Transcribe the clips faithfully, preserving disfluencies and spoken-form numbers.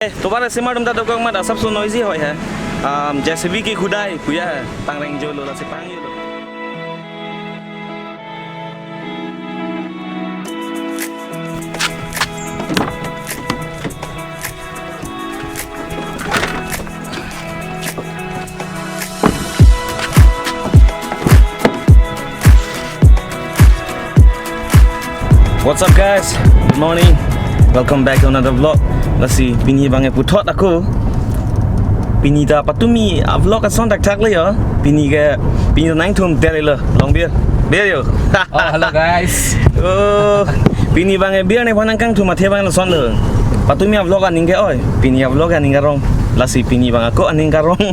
Eh, tovar asimar atum ta dokok amat asapso noisy hoi he. Um, J C B ke khudai puya he. Pangreng jolo lasi pang jolo. What's up, guys? Good morning. Welcome back to another vlog. Lasi pini abang ke puthot ako. Pini ta patumi a-vlog ason thakthak le yo. Pini ke, pini ta nangtum tel lo. Long bir. Bir yo. Oh, hello, guys. Oh, pini abang ke bir nephan nangkangthum athe abang lason lo. Patumi a-vlog aning ke oi. Pini a-vlog aning karong. Lasi pini abang ako aning karong.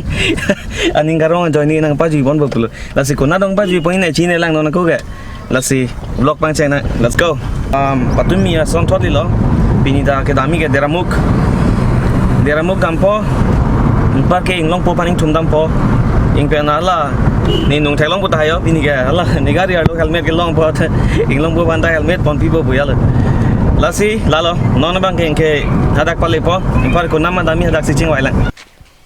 Aning karong ajoine nangpajuibom pulo. Lasi konat dong pajuibom ne chine lang non ako ke. Lasi vlog pangcheng nang. Let's go. Um, patumi ason thot lilo. Pini ta kedamji ke Deramuk. Deramuk dampo. Anparke Inglongpo aphan ingthum dampo. Ingpen hala ne nung theklongpo tahai yo. Pini ke hala ne gari arlo helmet kelongpo. Inglongpo aphan ta helmet ponpipo puya lo. Lasi lalo. Non abang ke ingke hadak palepo. Anpar konat ma damji hadaksi chingvai lang.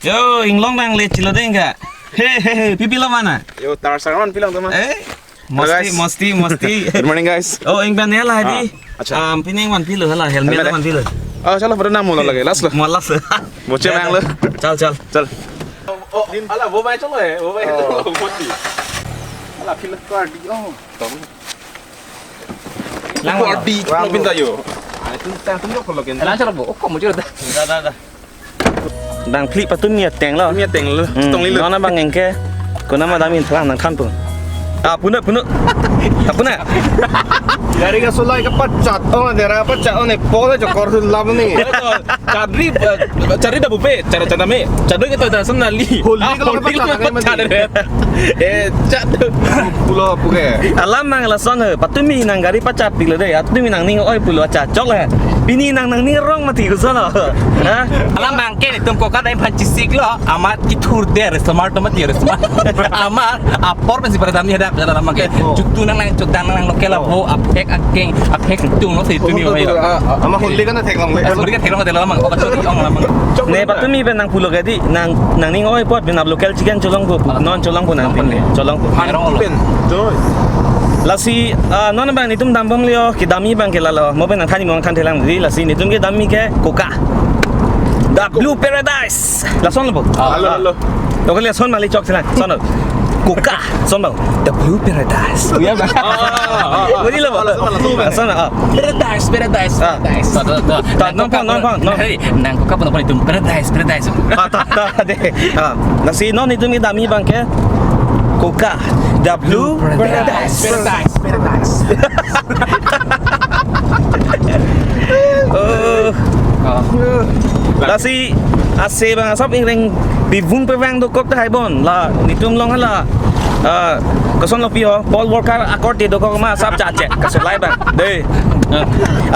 Yo, inglong dang le chilo deng ka. He, he, he, pi pilo mana? Yo, tar sarman pilang teman. Eh? Mosti, guys. Mosti, mosti. Good morning, guys. Oh, ingpen ne la di. Ah, acha. Um, pini ingvan pilo hala, helmet. Helmet, eh? Ingvan pilo. Oh, chalo, pura namu lagi. Last lo. Mo last lo. Boche mang lo. Chal, chal. Chal. Oh, oh, ala, wo bai chalo eh. Wo bai chalo. Oh. Mosti. Ala, pilo kar di. Oh. Lang. Kar di. Lang. Pinta yo. Ah, itu tang tum lo kalau kena. Lang chalo bo. Oh, kamu jero dah. Dah, dah, dah. Dang phli patumi ateng lo. Patumi ateng lo. Hmm. Tong li lo. Non abang ingke. Konat ma damji phrang nangthanpo. Ah, puna, puna. Ah, puna. Gari kasolai kapachat. Oh, dera pachat. Oh, ne pole chokor sul lam ni. Chadri, eh, chadri da bupe. Chadri, chadri me. Chadri kita da sana li. Holi. Ah, kalau holi kapachat, kapachat. Eh, chadri. Pulo puke. Alam mang lason he. Patumi nang gari pachat pilo de. Patumi nangning oi pulo acha chok le. Pini nang nangning rong mati koson lo. Ha? Alam mang ke netum koka dai phan chisik lo, amat kithur der, smart to mati der, smart. Amat apor pensi pada damji hadak, pada alam mang ke. Oh. Chutu nang nang chutang nang local abo, aphek akeng, aphek tung lo si tuni. Oh, mai lo. Ah, ah, ama holi kan theklong le. Holi kan theklong de lo mang, oka chori ong lam mang. Ne patumi pen nang pulo ke di, nang, nangning oi apot pen ap local chicken cholongpo, non cholongpo nang pin, cholongpo. Han pen. Joy. Lasi, ah, non abang netum dambom le yo, kedamji abang ke lalo. Mo pen nangthanji mo nangthan thelang di, lasi netum kedamji ke Coca. The Blue Paradise. Lason lo bo. Ah, lo, lo, lo. Oke, lason mali chok thelang. Son lo. Coca. Son lo. The Blue Paradise. Ya, bang. Ah, ah, ah, ah. Budi lo bo. Lason, lason, lason. Lason, ah. Paradise, paradise, ah, paradise. Tuh, tuh, tuh. Tuh, nang nongpon, Coca nongpon, nong. Hei, nang Coca pun itu paradise, paradise. Ah, ta, ta, de. Ah, lasi non netum kedamji abang ke Coca, the Blue Paradise. Paradise, paradise, paradise. Oh. Oh. Lasi ase abang asap ingreng bivung pevang dokok tahai bon. La netum along hala. Ah, koson lo pi ho, poll worker akor te dokok ma asap chache. Kasolai abang. De. Ah.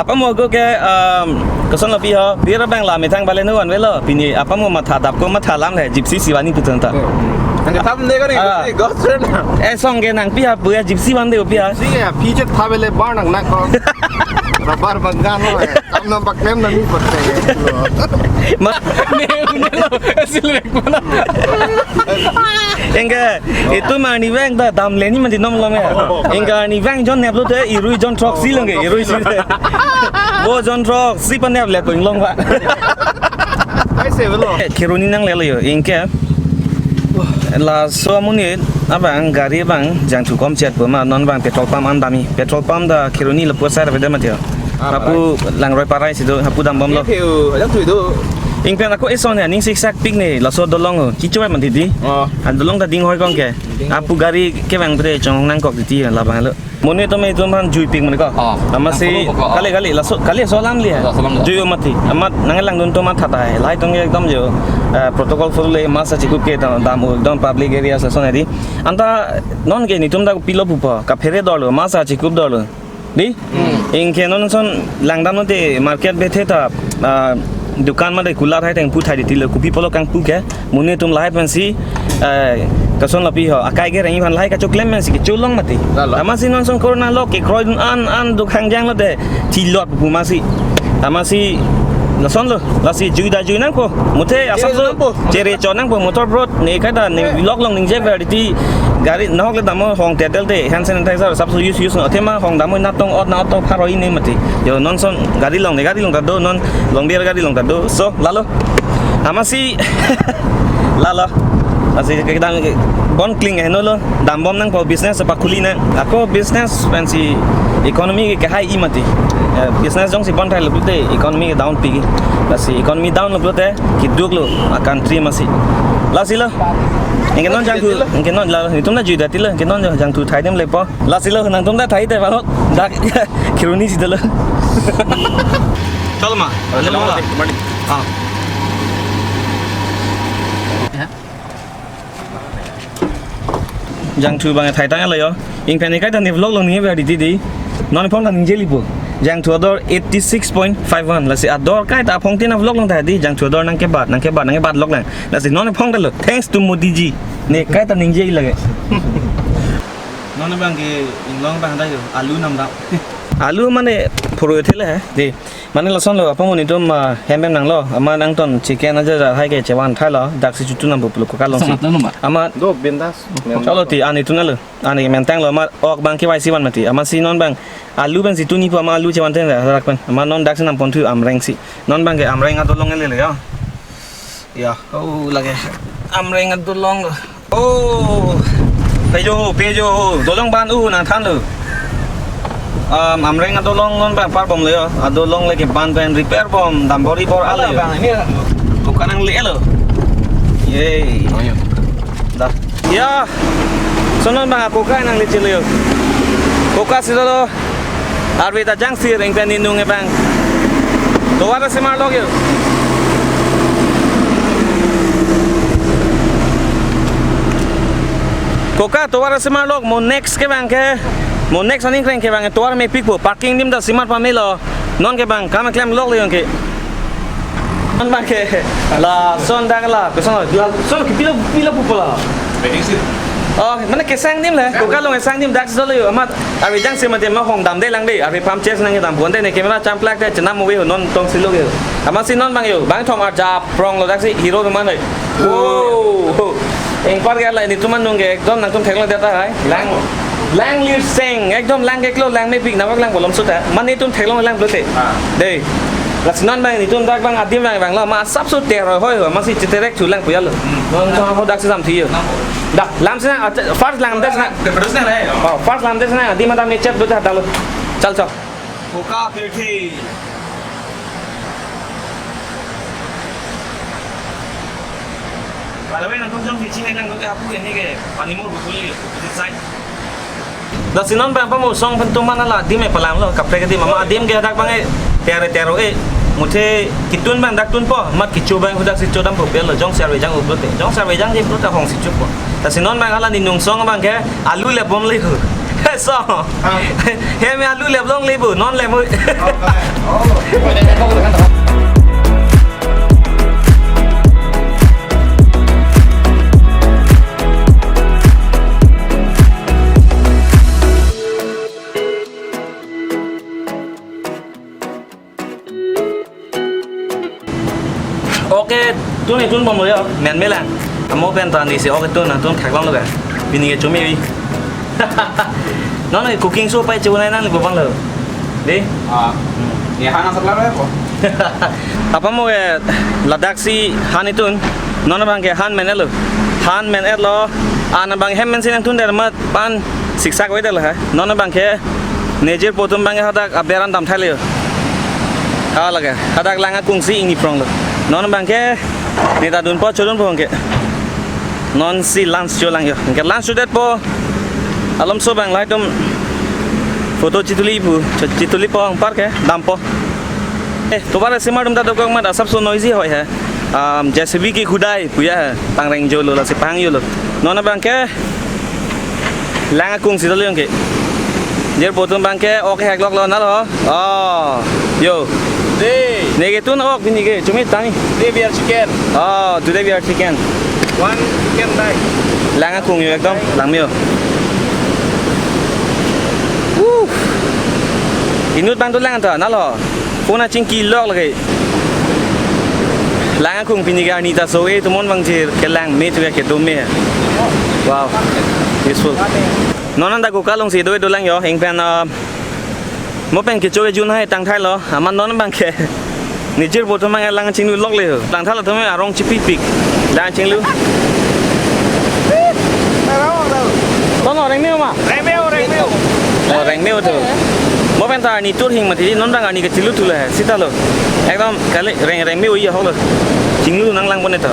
Apa mo ko ke, um, koson lo pi ho, pira abang la methang bale nu anvelo. Pini apa mo matha dap ko matha lam le, Gypsy Shiwani putang ta. Nang thap ne ko ni, ah, ni ghost friend. Eh, song ke nang pi ha puya Gypsy van de pi ha. Si ya, pi chet thap le bar nang nak ko. Rabar banggan lo, eh. Kam nam bak nem nam ni bak te. Ma- Ne, ne lo, silek mana? Ingke, itum arnivang ta dam leni mati nom long ya. Oh, oh. Ingke arnivang jon neplo te, irui jon throksi long ke, irui si. Bo jon throksi pen neple ko inglong ba. Ai se velo. Kheroni nanglelo yo, ingke. Laso amonit abang gari abang jangthu kom chetpo ma non abang petrol pump an damji. Petrol pump ta Kheroni lapu asai ra beda mati yo. Ah, hapu Parai. Langroi Parai si do, hapu dambom lo. Ingke u, jangthu do. Ingpen ako eson ya, ning siksak pik ne, laso dolong o. Kichoi man titi. Oh. An dolong ta ding hoi kong ke. Ding. Hapu gari kevang bre chong nangkok titi labang lo. Monit atum itum aphan jui pik mane ko. Oh. Amatsi nangkok ko, oh. Kali, kali, laso, kali laso alam li ya. Laso alam li. Jui mati. Amat nanglangdun atum matha tahai. Lahai atum ke ekdom jo, eh, protocol full le, mask achikup ke dam, dam, ekdom public area lason edi. Anta non ke netum ta pilo pupo. Kaphere dor lo, mask achikup dor lo. Di? Hmm. Ingke non son langdam non te market bethe ta, ah, dukan mate kular hai teng pu thai di tilo, kopi pulo kangpu ke. Monit atum lahai pensi, eh, koson lo pi ho, akai kereng aphan lahai kachoklem pensi kecholong mati. Lalo. Amatsi non son corona lo kekroi dun an, an duk hangjang lo te thilot pu amatsi. Amatsi Lason lo, lasi jui da jui nangpo. Muthe asap so chere chon nangpo, motor boat ne kaita ne vlog along ningje verdi gari nahok le dam-o, hong tetel te hand sanitizer asap so use use no. Athema hong dam-o natong ot na oto pharo-i ne mati. Yo non son gari along ne gari along ta do, non along biar gari along ta do. So lalo. Amatsi lalo. Lasi kedang bon kling heno lo. Dambom nangpo, business pakhuli nang. Ako business pensi economy ke hai-i mati. Eh, business jongsi bon thai lo te economy ke down pik. Lasi economy down lo te kiduk lo a country amatsi. Lasi lo. Anke non jangthu, anke non la, netum ta jui da ti lo, anke non jangthu thai dem lepo. Lasi lo nangtum ta thai te bang dak Kheroni si dolo. Chalo ma. Chalo ma. Ah. Jangthu bang thai tang lo yo. Ingpen kaita ne vlog along ningje verdi di. Non phong ta ningje lipo. Jangthu ador eighty six point five one. Lasi ador kaita aphong tin a vlog along ta di. Jangthu ador nangkebat, nangkebat, nangkebat lok lang. Lasi non phong ta lo. Thanks to Modi ji. Ne kaita ningje lage. Non bang ke inglong bang da yo. Alu nam da. Alu mane phuru thele hai. Di. Mane lason lo, apamo netum, ah, hem hem nanglo, amat nangtum chicken aja ja hai ke chevan thai lo, daksi chutu nang buplo koka alongsi. Song atlo numa. Amat do bindas. Chalo ti, ani tun alo, ani mentang lo, amat ok bang ke Y C one mati, amatsi non bang, alu bang si tuni po, amat alu chevan ten rak pen, amat non daksi nang pon thu Amreng si, non bang ke Amreng adolong le le ya. Ya, oh, lage. Amreng adolong lo. Oh, pejo, pejo, dolong ban u nangthan lo. Um, Amreng adolong non bang par bom lo yo. Adolong lagi ban pen repair bom, dambori bor alo yo. Bang, ini koka nangle lo. Yay. Oh, iya. Dah. Ya. So non bang koka nangle chelo yo. Koka si lo. Arve ta jangsir ingpen inung ebang. Tovar asimar lok yo. Koka tovar asimar lok mo next kevang ke. Mo next aning kreng kevang ke tovar mepik po. Parking adim ta simar pamelo. Non kevang kam klem lok le yong ke. Non bang ke. Lason dak la. Koson la. Son ke pilo pilo pupo la. Medicine. Oh, mane kesang adim le. Koka along kesang adim dak solo yo. Amat arve jangsir mate ma hong dam de lang de. Arve pam chest nang dam bonde ne camera champlak de chenam movie non tong silo yo. Amatsi non bang yo. Bang thom arjap prong lo daksi hero man oi. Oh. Engpar ke la netum anung ke ekdom nangtum theklong deta hai. Lang. Lang lir seng. Ekdom lang keklo lang mepik nabak lang bolom suta. Mane netum theklong lang pulote. Ah. Dei. Lasi non bang netum dak bang adim bang bang lo ma asap so teroi hoi ho amatsi cheterek thu lang puya lo. Hmm. Non so ho daksi dam thi yo. Nang. Dak lam sina first lang daksi na. Terus na lai. Oh, first lang daksi na adim adam ne chat do ta dalo. Chal chal. Koka pirthi. By the way, nangtum jongsi chini nangtum ke apu ini ke pani mur bukuli, bukuli side. Lasi non bang pamo song pen tuman ala adim e palam lo, kaprek adim ama adim ke dak bang e, tere tero e, muthe kitun bang dak tun po, mat kichu bang hudak si chodam po bel lo, jongsi arve jang upload e, jongsi arve jang di upload ta hong si chupo. Lasi non bang hala ni nung song bang ke, alu le bom le hu. He so. Ah. He me alu le blong le bu, non le mu. Oh, oh. Ok, tun itun bom lo yo, men melang. Amo pen ta ni si ok tun na tun thak long lo ga. Bini ke chumi wi. Non cooking show pai chunai nang lipo bang lo. Dei? Ah. Hmm. Ya hana sabla lo ya po. Apamo ke ladak si han itun. Non bang ke han men lo. Han men lo. An bang hem men si nangtun der mat pan siksak wai der lo ha. Non bang ke nejir potum bang ke hadak aberan dam thai le yo. Ha lage. Hadak lang akung si ingni prong lo. Non bang ke ne ta dun po chodun po ke. Non si lunch cho lang yo. Ke lunch cho det po. Alom so bang lai tum photo chituli pu, chituli po ang park eh, dam po. Eh, tovar asimar atum ta dokok mat asap so noisy hoi hai. Um, J C B ki khudai puya hai, pangreng jo lo lasi pahang jo lo. Non bang ke lang akung si dali ke. Jer potum bang ke ok hek lok lo na lo. Oh, yo. Dei. Ne ke tun ok bini ke, chumi tani. Today we are chicken. Oh, today we are chicken. One chicken die. Lang akung yo ekdom, lang mio. Woo. Inut bang tu lang ta, na lo. Phone a chingki lok lagi. Lang akung pini ke arni ta so-e, tomon abang chir kelang me tu ya ketum me. Wow. Peaceful. Non anta Goka alongsi do do lang yo, ingpen, uh, mo pen kecho kejun hai tangthailo, amat non abang ke. Nijir poto mang lang chinglu lok le. Tangthailo tome arong chipipik. Lang chinglu. Tono rengme ma? Rengme, rengme. Oh, rengme to. Mo pen ta arni tur hing mati, non abang arni kechinglu tu le, sita lo. Ekdom kali reng, rengme uya holo. Chinglu nang lang pon eto.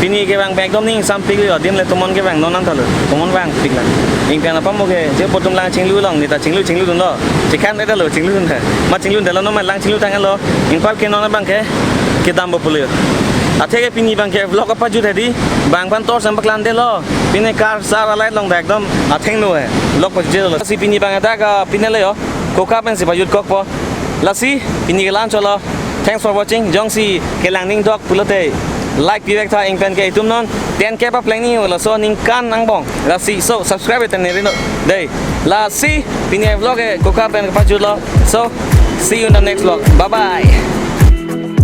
Pini ke abang ekdom ning sampik lo, adim le tomon ke abang non nangthalo. Tomon abang pik lang. Ingpen apam mo ke, je potum lang chinglu long, neta chinglu chinglu dunlo. Chikan eta lo chinglu dun ha. Ma chinglu delo no ma lang chinglu tanglo. Ingpal ke non abang ke, kedam bo pulo. Athe ke pini abang ke vlog apajut hedi, bang pan tor sam paklan delo. Pini car sar alight long dak ekdom atheng no hai. Vlog pajut lo. Si pini abang eta ka pini le yo. Goka pensi pajut kokpo. Lasi pini ke la-an chotlo. Thanks for watching. Jongsi kelang ning dok pulote like pivek tha, ingpen ke itum non ten K pa planning lo, so ningkan angbong. Lasi so subscribe ten ne rino. Dei. Lasi pini vlog ke Goka pen pajutlo. So see you in the next vlog. Bye bye.